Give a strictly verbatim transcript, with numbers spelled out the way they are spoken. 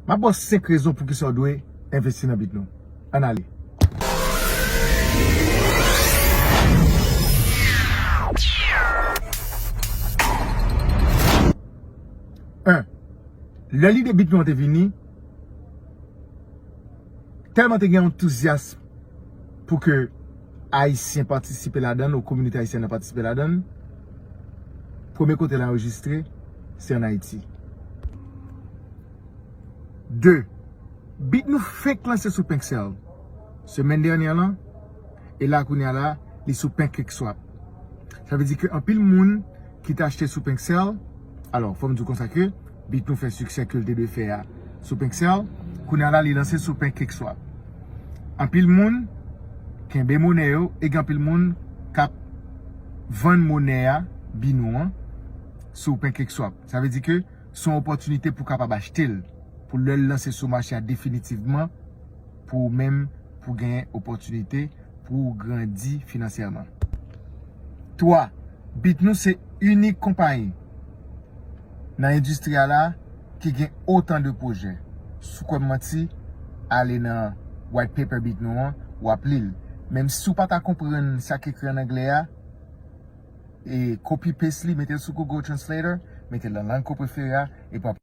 M ap ba w senk rezon poukisa w dwe envesti nan Bitnou. Ann ale. En, lè lide Bitnou an te vini, tèlman te gen antouzyasm pou ke Ayisyen patisipe ladan l, ou kominote ayisyèn nan patisipe ladan l, premye kote l anrejistre, se ann Ayiti. De, Bitnou fenk lanse sou Paxful semèn dènyè lan, e la kounye a la, li sou PancakeSwap. Sa vle di ke anpil moun ki t achte sou Paxful, alò, fò m di w konsa ke Bitnou fè siksè ke l te dwe fè a sou Paxful, kounye a la, li lanse sou PancakeSwap. Anpil moun kenbe monè yo, e gen anpil moun k ap vann monè a, Bitnou an, sou PancakeSwap. Sa vle di ke se yon opòtinite pou w kapab achte l, pou lè l lanse sou mache a definitivman, pou ou menm, pou genyen opòtinite pou w grandi finansyèman. Twa, Bitnou se inik konpayi nan endistri a la ki gen otan de pwojè. Si w kwè m manti, ale nan white paper Bitnou an, w ap li l. Menm si w pa ta konprann sa k ekri ann anglè a, e copy paste li, mete l sou Google Translator, mete l nan lang ke w prefere a, epi w ap